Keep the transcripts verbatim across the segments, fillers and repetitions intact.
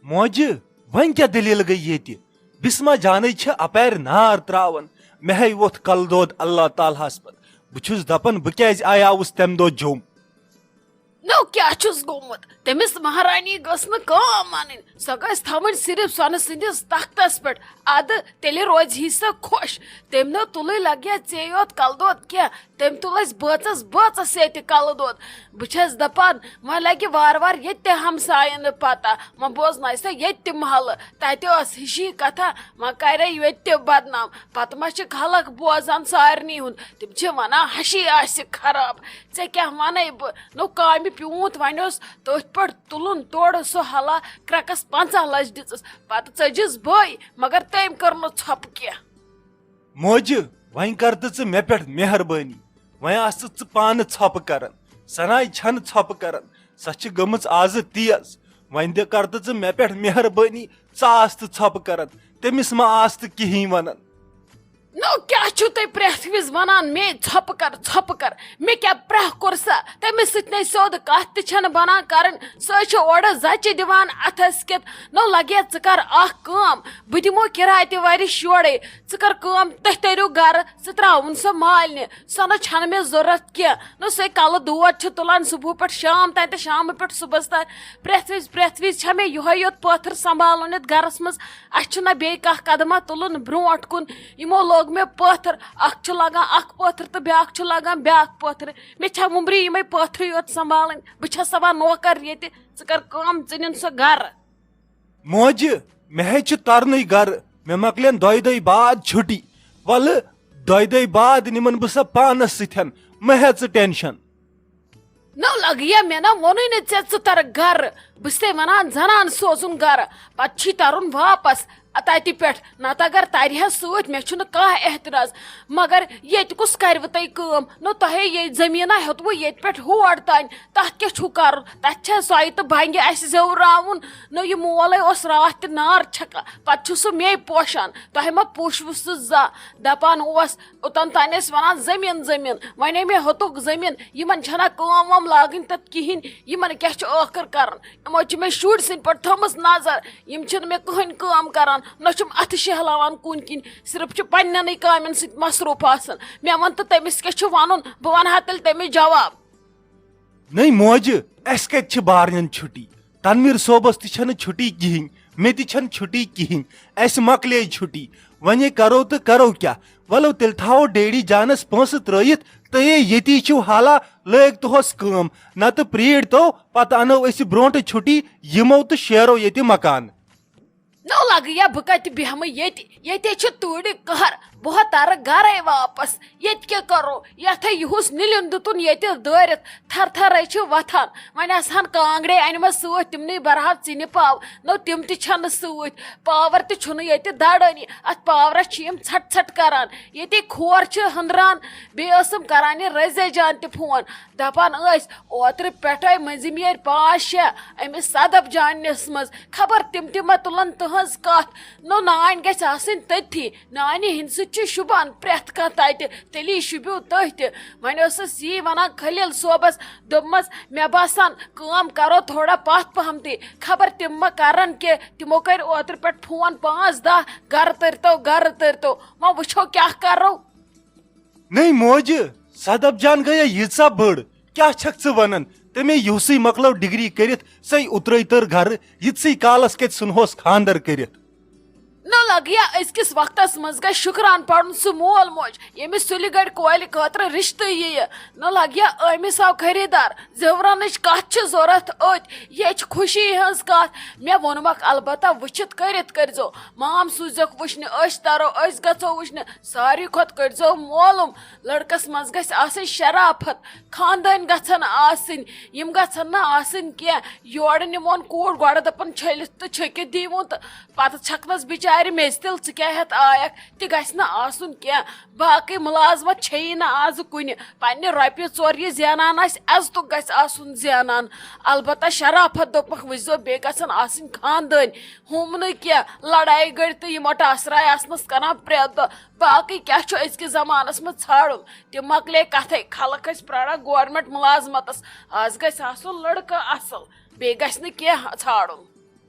موجہِ، وۄنۍ کیٛاہ دٔلیٖل گٔے ییٚتہِ؟ بسمہ جانٕے چھِ اپارِ نار تراوان۔ مےٚ ہے ووٚتھ کلہٕ دود اللہ تعالیٰ ہس پتھ۔ بہٕ چھُس دپان، بہٕ کیٛازِ آیاوُس تمہِ دۄہ جوٚم؟ نو کیٛاہ چھُس گوٚمُت؟ تٔمِس مہرانی گٔژھ نہٕ کٲم ونٕنۍ، سۄ گژھِ تھاوٕنۍ صرف سۄنہٕ سٕنٛدِس تختس پٮ۪ٹھ۔ ادٕ تیٚلہِ روزِ ہی سۄ خۄش۔ تٔمۍ نہٕ تُلٕے لگیا ژے یوت کلہٕ دود کینٛہہ، تٔمۍ تُل اسہِ بٲژس بٲژس سۭتۍ تہِ کلہٕ دود۔ بہٕ چھس دپان، وۄنۍ لگہِ وارٕ وارٕ ییٚتہِ تہِ ہمساین نہٕ پتہ، وۄنۍ بوزنایہِ سۄ ییٚتہِ تہِ محلہٕ۔ تتہِ ٲس ہِشی کتھا، وۄنۍ کرے ییٚتہِ تہِ بدنام۔ پتہٕ ما چھِ خلق بوزان سارنٕے ہُنٛد، تِم چھِ ونان ہشی آسہِ خراب۔ ژےٚ کیٛاہ ونَے بہٕ؟ نو کامہِ پیوٗنت وۄنۍ اوس تٔتھۍ پٮ۪ٹھ تُلُن، تورٕ سُہ ہلا کرٛکس پنٛژاہ لچھ دِژٕس، پتہٕ ژٔجِس بٲے، مگر تٔمۍ کٔر نہٕ ژھۄپہٕ کینٛہہ۔ موجہِ، وۄنۍ کر تہٕ ژٕ مےٚ پٮ۪ٹھ مہربٲنی۔ وۄنۍ آس ژٕ ژٕ پانہٕ ژھۄپہٕ کران۔ سناے چھنہٕ ژھۄپہٕ کران۔ سۄ چھِ گٔمٕژ آزٕ تیز۔ وۄنۍ دِ کر تہٕ ژٕ مےٚ پٮ۪ٹھ مہربٲنی۔ ژٕ آس تہٕ ژھۄپہٕ کران۔ تٔمِس ما آس تہٕ کِہیٖنۍ ونان۔ نو کیٛاہ چھِو تُہۍ پرٛٮ۪تھ وِزِ ونان مے ژھۄپہٕ کر، ژھۄپہٕ کر؟ مےٚ کیٛاہ پرٛاہ کوٚر سا؟ تٔمِس سۭتۍ نے سیوٚد کتھ تہِ چھنہٕ بنان کرٕنۍ۔ سۄ چھِ اورٕ زچہِ دِوان اتھس کٮ۪تھ۔ نو لگیا ژٕ کر اکھ کٲم، بہٕ دِمو کِراے تہِ ورِش یورے۔ ژٕ کر کٲم، تُہۍ تٔرِو گرٕ، ژٕ ترٛاوُن سۄ مالنہِ۔ سۄ نہ چھنہٕ مےٚ ضروٗرت کینٛہہ۔ نہ سۄے کلہٕ دود چھِ تُلان صبحہٕ پٮ۪ٹھ شام تام تہٕ شامہٕ پٮ۪ٹھ صُبحس تام۔ پرٛٮ۪تھ وِزِ، پرٛٮ۪تھ وِزِ چھےٚ مےٚ یِہوٚے یوت پٲتھٕر سنبھالُن یَتھ گرس منٛز۔ اَسہِ چھُنہ بیٚیہِ کانٛہہ قدمہ تُلُن برٛونٛٹھ کُن۔ یِمو لوگ مےٚ پٲتھٕر، اکھ چھُ لگان اکھ پٲتھٕر تہٕ بیٛاکھ چھُ لگان بیٛاکھ پٲتھٕر۔ مےٚ چھےٚ وُمبرِ یِمے پٲتھرٕے یوت سنبھالٕنۍ۔ بہٕ چھَس سا وۄنۍ نوکر ییٚتہِ، ژٕ کر کٲم، ژٕ نِن سۄ گرٕ۔ موجہِ، مےٚ ہے چھُ ترنٕے گرٕ، مےٚ مۄکلن دۄیہِ دۄہہِ بعد چھُٹی۔ ولہٕ، دۄیہِ دۄہہِ بعد نِمن بہٕ سۄ پانس سۭتۍ، مہ ہےٚ ژٕ ٹینشن۔ نو لگیا، مےٚ نہ ووٚنُے نہٕ ژےٚ ژٕ تر گرٕ، بہٕ چھسے ونان زنان سوزُن گرٕ، پتہٕ چھی ترُن واپس۔ تتہِ پٮ۪ٹھ نتہٕ اگر ترِ ہا سۭتۍ، مےٚ چھُنہٕ کانٛہہ اعتراض، مگر ییٚتہِ کُس کرِ وۄنۍ تۄہہِ کٲم؟ نو تۄہے ییٚتہِ زٔمیٖنا ہیوٚتوُ ییٚتہِ پٮ۪ٹھ ہور تانۍ، تتھ کیٛاہ چھُو کرُن؟ تتہِ چھا سۄیہِ تہٕ بنگہِ اسہِ زیوراوُن؟ نو یہِ مول ہے اوس راتھ تہِ نار چھکان، پتہٕ چھُ سُہ مے پوشان، تۄہہِ ما پوشوُ سُہ زانٛہہ؟ دپان اوس اوٚتن تانۍ ٲسۍ ونان زٔمیٖن زٔمیٖن، وۄنۍ ہے مےٚ ہیوٚتُکھ زٔمیٖن، یِمن چھنہ کٲم وٲم لاگٕنۍ تتھ کِہیٖنۍ، یِمن کیٛاہ چھُ ٲخٕر کرُن؟ یِمو چھِ مےٚ شُرۍ سٕنٛدۍ پٲٹھۍ تھٲومٕژ نظر، یِم چھِنہٕ مےٚ کٕہٕنۍ کٲم کران، نہ چھِم اتھٕ شہلاوان کُنہِ کِنۍ، صرف چھِ پننٮ۪نٕے کامٮ۪ن سۭتۍ مصروٗف آسان۔ مےٚ وَن تہٕ تٔمِس کیٛاہ چھُ وَنُن، بہٕ وَنہٕ ہا تیٚلہِ تٔمِس جواب۔ نٔے موجہِ، اَسہِ کَتہِ چھِ بارنٮ۪ن چھُٹی؟ تنویر صٲبس تہِ چھنہٕ چھُٹی کِہیٖنۍ، مےٚ تہِ چھنہٕ چھُٹی کِہیٖنۍ، اَسہِ مۄکلے چھُٹی۔ وۄنۍ ہے کرو تہٕ کرو کیٛاہ؟ ولو تیٚلہِ تھاوو ڈیڈی جانس پونٛسہٕ ترٲیِتھ تہٕ ہے ییٚتی چھِو حالا، لٲگۍ تُہس کٲم، نتہٕ پرٛیٖڑ تو، پتہٕ انو أسۍ برونٛٹھٕ چھُٹی، یِمو تہٕ شیرو ییٚتہِ مکان۔ نو لگیا، بہٕ کتہِ بیہمہٕ ییٚتہِ؟ ییٚتے چھُ تۭرِ قہر، بہٕ ہا ترٕ گرے واپس۔ ییٚتہِ کیٛاہ کرو؟ یتھ ہے یُہُس نِلٮ۪ن دِتُن ییٚتہِ دٲرِتھ، تھر تھرے چھِ وتھان۔ وۄنۍ آسہٕ ہن کانٛگڑے انِمژٕ سۭتۍ، تِمنٕے برہاو ژِنہِ پاو۔ نو تِم تہِ چھنہٕ سۭتۍ، پاور تہِ چھُنہٕ ییٚتہِ دڑٲنی۔ اتھ پاورس چھِ یِم ژھٹ ژھٹ کران۔ ییٚتے کھور چھِ ہٕنٛدران، بیٚیہِ ٲسٕم کران یہِ رزیا جان تہِ فون، دپان ٲسۍ، اوترٕ پٮ۪ٹھے مٔنٛزِم یٲرۍ پانٛژھ شےٚ أمِس صدف جاننِس منٛز، خبر تِم تہِ ما تُلن تٕہٕنٛز کتھ۔ نو نانۍ گژھِ آسٕنۍ تٔتھی، نانہِ ہٕنٛدِ سۭتۍ چھُ شوٗبان پرٛٮ۪تھ کانٛہہ تتہِ، تیٚلی شوٗبِو تُہۍ تہِ۔ وۄنۍ ٲسٕس یی ونان خلیل صٲبس، دوٚپمس، مےٚ باسان کٲم کرو تھوڑا پتھ پہمتٕے، خبر تِم ما کرن کینٛہہ، تِمو کٔرۍ اوترٕ پٮ۪ٹھ فون پانٛژھ دہ، گرٕ تٔرۍتو، گرٕ تٔرۍتو، وۄنۍ وٕچھو کیٛاہ کرو۔ نٔے موجہِ، صدف جان گٔیے ییٖژاہ بٔڑ، کیٛاہ چھکھ ژٕ ونان؟ تٔمے یُہُسٕے مۄکلٲو ڈگری کٔرِتھ، سۄے اوترے تٔر گرٕ، یِتسٕے کالس کتہِ ژھُنہوس خاندر کٔرِتھ؟ نہ لگیا، أزکِس وقتس منٛز گژھِ شُکران پرُن سُہ مول موج، ییٚمِس سُلہِ گرِ کورِ خٲطرٕ رشتہٕ یِیہِ۔ نہ لگیا، أمِس آو خریدار۔ زیورنٕچ کتھ چھِ ضروٗرت أتۍ، یہِ چھِ خوشی ہٕنٛز کتھ۔ مےٚ ووٚنمکھ، البتہ وٕچھِتھ کٔرِتھ کٔرۍزیو۔ مام سوٗزیکھ وٕچھنہِ، أسۍ ترو، أسۍ گژھو وٕچھنہِ۔ ساروی کھۄتہٕ کٔرۍزیو معلوم، لڑکس منٛز گژھِ آسٕنۍ شرافت، خاندٲنۍ گژھن آسٕنۍ، یِم گژھن نہٕ آسٕنۍ کینٛہہ۔ یورٕ نِمون کوٗر گۄڈٕ دپان چھٔلِتھ تہٕ چھٔکِتھ دیٖوُن تہٕ پتہٕ چھکنس بچارِ میٚژِ تِل، ژٕ کیٛاہ ہٮ۪تھ آیکھ؟ تہِ گژھِ نہٕ آسُن کینٛہہ۔ باقٕے مُلازمت چھیی نہٕ آز کُنہِ۔ پننہِ رۄپیہِ ژور یہِ زینان آسہِ، عزتُک گژھِ آسُن زینان۔ البتہ شرافت دوٚپمکھ، وٕچھزیو، بیٚیہِ گژھن آسٕنۍ خاندٲنۍ۔ ہُم نہٕ کینٛہہ، لڑایہِ گٔرۍ تہٕ یِمو ٹاسراے آسنس کران پرٛٮ۪تھ دۄہ۔ باقٕے کیٛاہ چھُ أزکِس زمانس منٛز ژھانڈُن؟ تِم مۄکلے کتھے، خلق ٲسۍ پراران گورنمنٹ مُلازمتس۔ آز گژھِ آسُن لڑکہٕ اصل، بیٚیہِ گژھِ نہٕ کینٛہہ ژھانڈُن۔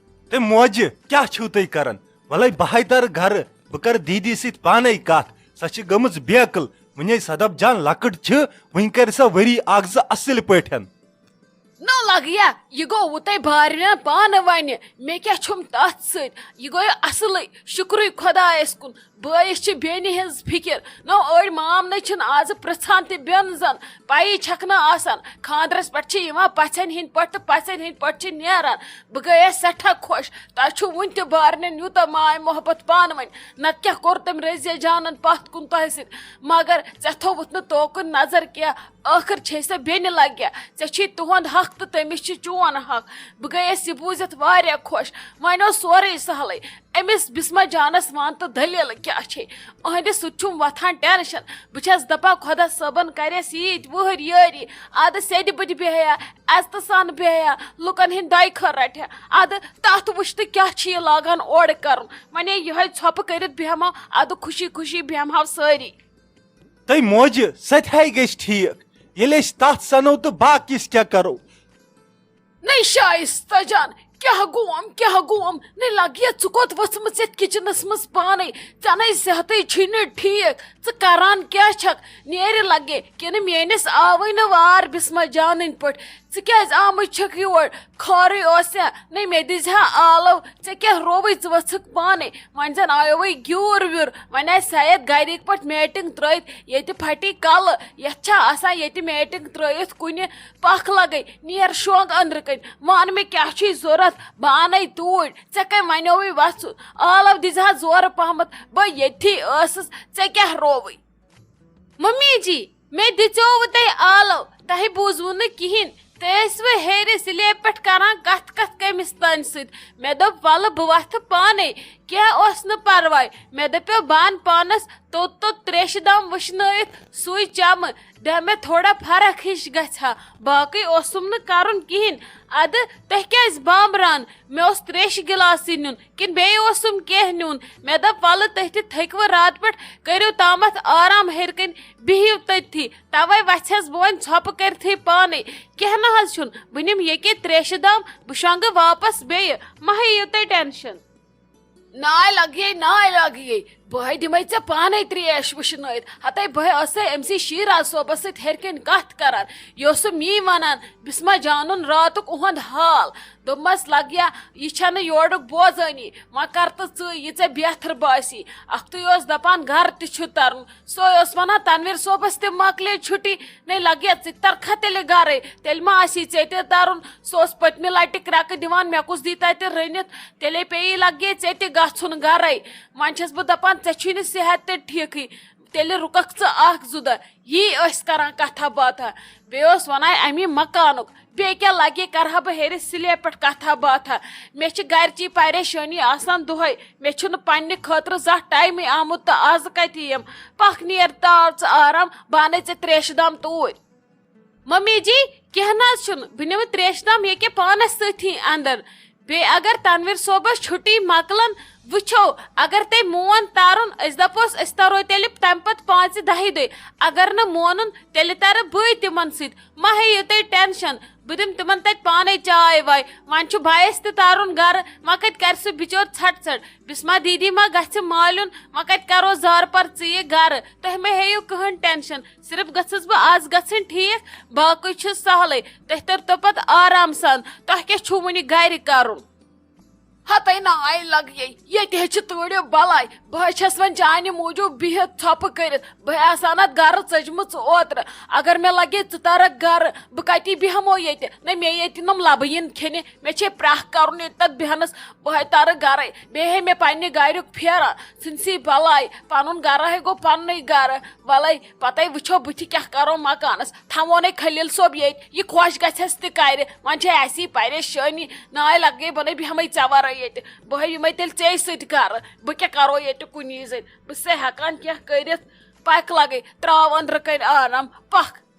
تہٕ موجہِ، کیٛاہ چھِو تُہۍ کران؟ وَلَے بہٕ ہَے تَرٕ گَرٕ، بہٕ کَرٕ دیٖدی سۭتۍ پانَے کَتھ۔ سۄ چھِ گٔمٕژ بے عقل۔ وٕنہِ سۄ دَپ جان لۄکٕٹ چھِ، وٕنہِ کَرِ سۄ ؤری اَکھ زٕ اَصٕل پٲٹھۍ۔ نہ لگیا، یہِ گوٚو وُتے بارنٮ۪ن پانہٕ وَنہِ، مےٚ کیٛاہ چھُم تَتھ سۭتۍ؟ یہِ گوٚو اَصلٕے، شُکرُے خۄدایَس کُن۔ بٲیِس چھِ بیٚنہِ ہٕنٛز فِکِر۔ نہ، أڑۍ مامنہٕ چھِنہٕ آزٕ پرٛژھان تہِ بیٚنزَن، پَیی چھَکھ نہٕ آسان۔ خانٛدرَس پٮ۪ٹھ چھِ یِوان پَژھٮ۪ن ہِنٛدۍ پٲٹھۍ تہٕ پَژھٮ۪ن ہِنٛدۍ پٲٹھۍ چھِ نیران۔ بہٕ گٔیَس سٮ۪ٹھاہ خۄش۔ تۄہہِ چھُو وٕنہِ تہِ بارنٮ۪ن یوٗتاہ ماے محبت پانہٕ ؤنۍ۔ نَتہٕ کیٛاہ کوٚر تٔمۍ رضیہ جانَن پَتھ کُن تۄہہِ سۭتۍ؟ مگر ژےٚ تھوٚوُتھ نہٕ توکُن نظر کینٛہہ۔ ٲخٕر چھے سۄ بیٚنہِ لگیا۔ ژےٚ چھُے تُہُنٛد حق تہٕ تٔمِس چھُ چون حق۔ بہٕ گٔیَس یہِ بوٗزِتھ واریاہ خۄش۔ وۄنۍ اوس سورُے سہلٕے۔ أمِس بسمہ جانَس وَن تہٕ دٔلیٖل کیٛاہ چھے؟ أہنٛدِ سۭتۍ چھُم وۄتھان ٹٮ۪نشَن۔ بہٕ چھَس دَپان، خۄدا صٲبَن کَرٮ۪س ییٖتۍ وٕہٕرۍ یٲری۔ اَدٕ سیٚدِ بٔدِ بیٚہیا، عزتہٕ سان بیٚہیا، لُکَن ہِنٛدۍ دۄیہِ خٲر رَٹہِ ہا۔ اَدٕ تَتھ وٕچھ تہٕ کیٛاہ چھِ یہِ لاگان اورٕ کَرُن؟ وۄنۍ یِہوٚے ژھۄپہٕ کٔرِتھ بیٚہمو، اَدٕ خوشی خوشی بیٚہمہو سٲری۔ تہٕ موجہِ سۄ تہِ ہَے گژھِ ٹھیٖک۔ ییٚلہِ أسۍ تَتھ سَنو تہٕ باقیَس کیٛاہ کَرو؟ نَے شایستہ جان، کیٛاہ گوم، کیٛاہ گوم؟ نَے لگیا، ژٕ کوٚت ؤژھمٕژ یَتھ کِچنَس منٛز پانَے؟ ژےٚ نَے صحتٕے چھُے نہٕ ٹھیٖک۔ ژٕ کران کیٛاہ چھَکھ؟ نیرِ لگے کِنہٕ میٲنِس آوٕے نہٕ وار بسمہ جانٕنۍ پٲٹھۍ؟ ژٕ کیٛازِ آمٕژ چھَکھ یور؟ خٲرٕے اوسیا؟ نَے مےٚ دِزِ ہا آلو۔ ژےٚ کیٛاہ رووٕے؟ ژٕ ؤژھٕکھ پانَے۔ وۄنۍ زَن آیووٕے گیوٗر ویوٗر۔ وۄنۍ آسہِ سید گَرِکۍ پٲٹھۍ میٹِنٛگ ترٛٲیِتھ ییٚتہِ پھٹی کَلہٕ۔ یَتھ چھا آسان ییٚتہِ میٹِنٛگ ترٛٲیِتھ کُنہِ پَکھ لَگَے؟ نیر شۄنٛگ أنٛدرٕ کَنۍ۔ وَن مےٚ کیٛاہ چھُے ضوٚرَتھ؟ بہٕ اَنَے توٗرۍ۔ ژےٚ کَمہِ وَنیووُے وَژھُن؟ آلَو دِزِ ہا زورٕ پَہمَتھ۔ بہٕ ییٚتھی ٲسٕس، ژےٚ کیٛاہ رووٕے؟ ممی جی، مےٚ دِژیووُ تۄہہِ آلو، تۄہہِ بوٗزوُ نہٕ کِہیٖنۍ۔ تُہۍ ٲسوٕ ہیٚرِ سلیب پٮ۪ٹھ کران کتھ کتھ کٔمِس تانۍ سۭتۍ۔ مےٚ دوٚپ، "ولہٕ بہٕ وتھٕ پانے، کینٛہہ اوس نہٕ پرواے۔" مےٚ دپیو بان پانس، توٚت توٚت تریشہِ دام وٕشنٲیِتھ سُے چمہٕ، دپہ مےٚ تھوڑا فرق ہِش گژھِ ہا، باقٕے اوسُم نہٕ کرُن کِہیٖنۍ۔ ادٕ تۄہہِ کیازِ بامبران؟ مےٚ اوس تریشہِ گِلاسٕے نیُن، کِنہٕ بیٚیہِ اوسُم کینٛہہ نیُن؟ مےٚ دوٚپ، "وَلہٕ تُہۍ تہِ تھٔکوٕ راتہٕ پٮ۪ٹھ، کٔرِو تامَتھ آرام ہیٚرِ کَنۍ، بِہِو تٔتھی۔" تَوَے وَژھٮ۪س بہٕ وۄنۍ ژھۄپہٕ کٔرتھٕے پانَے۔ کینٛہہ نہ حظ چھُنہٕ، بہٕ نِمہٕ ییٚکے تریشہِ دام، بہٕ شۄنٛگہٕ واپَس بیٚیہِ، مہ ہیٚیِو تُہۍ ٹٮ۪نشَن۔ ناے لگیے، ناے لگیے، بہٕ ہے دِمے ژےٚ پانے تریش وٕشنٲیِتھ۔ ہتے بہٕ ہے ٲسے أمۍ سٕے شیراز صٲبس سۭتۍ ہیٚرِ کَنۍ کَتھ کران۔ یہِ اوسُم یی وَنان، بسمہ جانُن راتُک اُہُنٛد حال۔ دوٚپمَس، "لگیا، یہِ چھَنہٕ یورُک بوزٲنی، وۄنۍ کر تہٕ ژٕے یہِ ژےٚ بہتر باسی۔ اَکھتُے اوس دَپان، گرٕ تہِ چھُ تَرُن۔ سُے اوس وَنان، تنویر صٲبَس تہِ مۄکلے چھُٹی، نے لگیا، ژٕ تہِ ترکھا تیٚلہِ گرَے، تیٚلہِ ما آسی ژےٚ تہِ تَرُن؟ سُہ اوس پٔتمہِ لَٹہِ کرٛٮ۪کہٕ دِوان، مےٚ کُس دی تَتہِ رٔنِتھ؟ تیٚلے پیٚیی لگیا ژےٚ تہِ گژھُن گرَے۔ وۄنۍ چھَس بہٕ دَپان، ژےٚ چھُے نہٕ صحت تہِ ٹھیٖکٕے۔" تیٚلہِ رُککھ ژٕ اکھ زٕ دۄہ۔ یی ٲسۍ کران کتھا باتھا۔ بیٚیہِ اوس ونان امی مکانُک۔ بیٚیہِ کیٛاہ لگہِ، کرٕ ہا بہٕ ہیٚرِ سلیب پٮ۪ٹھ کتھا باتھا۔ مےٚ چھِ گرچی پریشٲنی آسان دۄہے۔ مےٚ چھُنہٕ پننہِ خٲطرٕ زانٛہہ ٹایمٕے آمُت تہٕ آز کتہِ یِم۔ پکھ نیر تاو ژٕ آرام، بہٕ انَے ژےٚ تریشہِ دام توٗرۍ۔ ممی جی، کینٛہہ نہ حظ چھُنہٕ، بہٕ نِمہٕ تریشہِ دام ییٚکیٛاہ پانس سۭتی اندر۔ بیٚیہِ اگر تنویر صٲبس چھُٹی مۄکلن، وٕچھو، اگر تٔمۍ مون ترُن، أسۍ دپوس، أسۍ ترو تیٚلہِ تمہِ پتہٕ پانٛژِ دہہِ دۄہہِ۔ اگر نہٕ مونُن، تیٚلہِ ترٕ بٕے تِمن سۭتۍ۔ مہ ہیٚیِو تُہۍ ٹینشن، بہٕ دِمہٕ تِمن تتہِ پانے چاے واے۔ وۄنۍ چھُ بایس تہِ ترُن گرٕ، وۄنۍ کتہِ کرِ سُہ بِچور ژھٹہٕ ژھٹہٕ؟ بسمہ دیدی ما گژھِ مالُن، وۄنۍ کتہِ کرو زارٕ پار ژیٖرۍ گرٕ؟ تُہۍ مہ ہیٚیِو کٕہٕنۍ ٹینشن، صرف گٔژھٕس بہٕ آز گژھٕنۍ ٹھیٖک، باقٕے چھُ سہلٕے۔ تُہۍ تٔرۍتو پتہٕ آرام سان، تۄہہِ کیٛاہ چھُو وُنہِ گرِ کرُن؟ ہتے ناے لگیے، ییٚتہِ ہے چھِ تۭرِ بلاے۔ بہٕ ہے چھَس وۄنۍ چانہِ موٗجوٗب بِہِتھ ژھۄپہٕ کٔرِتھ۔ بہٕ ہے آسہٕ ہا نتہٕ گرٕ ژٔجمٕژ اوترٕ۔ اگر مےٚ لگے ژٕ ترکھ گرٕ، بہٕ کتی بیٚہمو ییٚتہِ؟ نہ، مےٚ ییٚتہِ نۄم لبہٕ یِن کھیٚنہِ، مےٚ چھے پرٛاہ کرُن ییٚتہِ تتھ بیٚہنس۔ بہٕ ہے ترٕ گرے، بیٚیہِ ہے مےٚ پننہِ گرُک پھیران، ژھٕنسی بلاے۔ پنُن گرٕ ہے گوٚو پننُے گرٕ۔ ولے، پتے وٕچھو بٕتھِ کیٛاہ کرو مکانس۔ تھاوون ہے خلیل صٲب ییٚتہِ، یہِ خۄش گژھٮ۪س تہِ کرِ۔ وۄنۍ چھے اسی پریشٲنی، ناے لگے بہٕ نے بیٚہمے ژےٚ ورٲے ییٚتہِ۔ بہٕ ہے یِمے تیٚلہِ ژے سۭتۍ گرٕ۔ بہٕ کیٛاہ کرو ییٚتہِ کُنی زٔنۍ؟ بہٕ چھسے ہٮ۪کان کینٛہہ کٔرِتھ؟ پکھ لگے، تراو أنٛدرٕ کنۍ آرام، پکھ۔